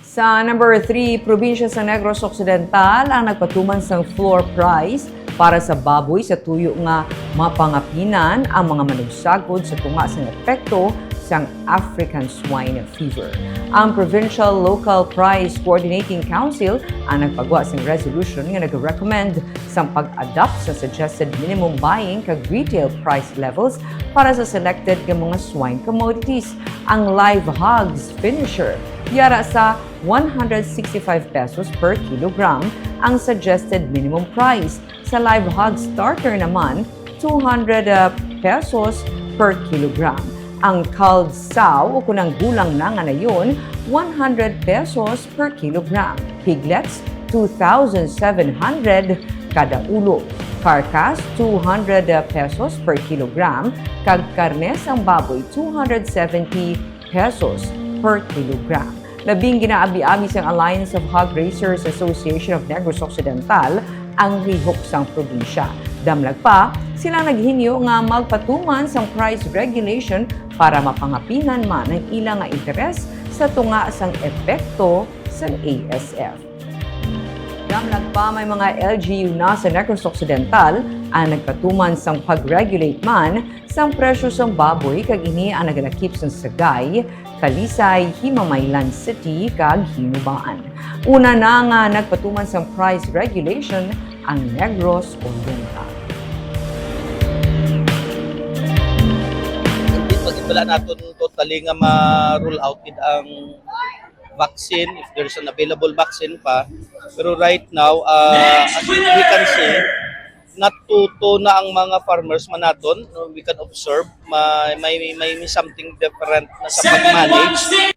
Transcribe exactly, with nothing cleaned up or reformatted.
Sa number three, probinsya sa Negros Occidental ang nagpatuman sang floor price para sa baboy sa tuyo nga mapangapinan ang mga manugsagod sa tunga sang epekto sang African Swine Fever. Ang Provincial Local Price Coordinating Council ang nagpagwa sang resolution nga nag-recommend sang pag-adopt sa suggested minimum buying kag retail price levels para sa selected nga mga swine commodities. Ang live hogs finisher yara sa one hundred sixty-five pesos per kilogram, ang suggested minimum price. Sa live hog starter naman, two hundred, uh, pesos per kilogram. Ang culled sow o kun ang gulang na nga nayon, one hundred pesos per kilogram. Piglets, two thousand seven hundred kada ulo. Carcass, two hundred pesos per kilogram. Kag karne sang baboy, two hundred seventy pesos per kilogram. Labing ginaabi-abi sang Alliance of Hog Raisers Association of Negros Occidental ang lihok sang probinsya. Damlag pa, sila naghingyo nga magpatuman sang price regulation para mapangapinan man ang ila nga interes sa tunga sang epekto sang A S F. Damlag pa, may mga L G U na sa Negros Occidental ang nagpatuman sang pag-regulate man sang presyo sang baboy, kag ini ang nagalakip sang Sagay, Talisay, Himamaylan City, kag Hinubaan. Una na nga nagpatuman sang price regulation ang Negros Oriental. Hindi pa gid wala naton totally nga ma-roll out gid ang vaccine, if there's an available vaccine pa. Pero right now, uh, as we can see, natuto na ang mga farmers man naton. No? We can observe, may, may, may, may something different na sa pag-manage.